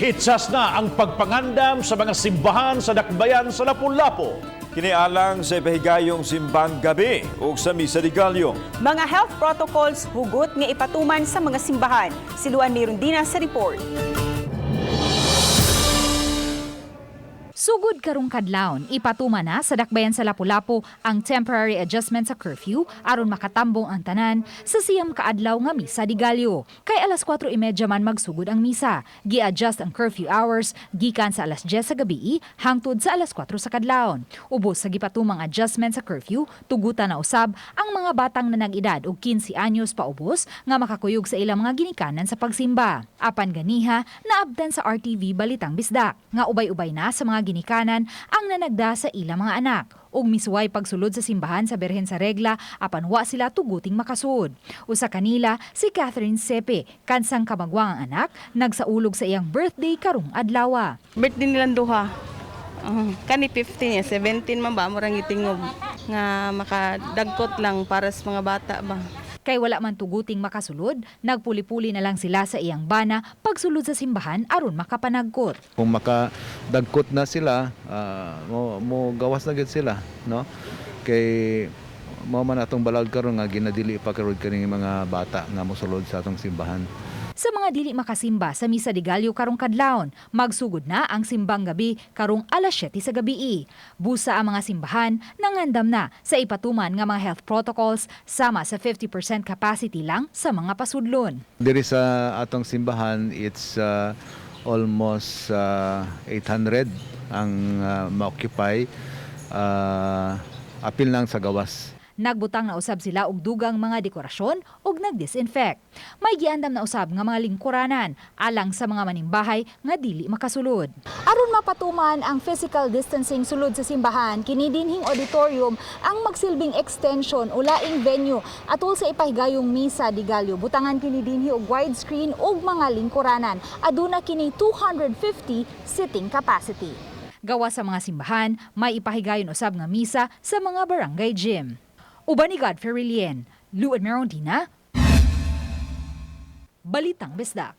Hitsas na ang pagpangandam sa mga simbahan sa dakbayan sa Lapu-Lapu. Kini alang sa ipahigayong simbang gabi ug sa Misa de Gallo. Mga health protocols hugot nga ipatuman sa mga simbahan. Si Luan Mirundina sa report. Sugod karong kadlawon, ipatuma na sa dakbayan sa Lapu-Lapu ang temporary adjustment sa curfew aron makatambong ang tanan sa 9 ka adlaw nga Misa de Gallo. Kay alas 4:30 man magsugod ang misa. Gi-adjust ang curfew hours gikan sa alas 10 sa gabi hangtod sa alas 4 sa kadlawon. Ubos sa gipatumang adjustment sa curfew, tugutan na usab ang mga batang na nag-edad og 15 anyos paubos nga makakuyog sa ilang mga ginikanan sa pagsimba. Apan ganiha, naabdan sa RTV Balitang Bisdak nga ubay-ubay na sa mga ginikanan ang nanagda sa ilang mga anak ug misuway pagsulod sa simbahan sa Birhen sa Regla, apan wa sila tuguting makasud. Usa kanila si Catherine Sepe, kansang kamagwang ang anak, nagsaulog sa iyang birthday karong adlaw. Birthday nilang duha. Kani 15 niya, 17 man ba, murang gitingob nga makadagkot lang para sa mga bata ba. Kay wala man tuguting makasulod, nagpuli-puli na lang sila sa iyang bana pagsulod sa simbahan aron makapanagkot. Kung makadagkot na sila, mo gawas na gid sila, no? Kay mao man atong balaod karon nga ginadili pa karon kaning mga bata nga mosulod sa atong simbahan. Sa mga dili makasimba sa Misa de Gallo karong kadlawon, magsugod na ang simbang gabi karong alas 7 sa gabi. Busa ang mga simbahan nangandam na sa ipatuman nga mga health protocols sama sa 50% capacity lang sa mga pasudlon. Diri sa atong simbahan, it's almost 800 ang ma-occupy, apil lang sa gawas. Nagbutang na usab sila og dugang mga dekorasyon ug nagdisinfect. May giandam na usab nga mga lingkuranan alang sa mga manimbahay nga dili makasulod. Aron mapatuman ang physical distancing sulod sa simbahan, kini dinhing auditorium ang magsilbing extension o laing venue atol sa ipahigayong Misa de Gallo. Butangan kini dinhi og widescreen ug mga lingkuranan. Aduna kini 250 sitting capacity. Gawa sa mga simbahan, may ipahigayon usab nga misa sa mga barangay gym. Uban ni Godfrey Relien, Luan Merondina, Balitang Bisdak.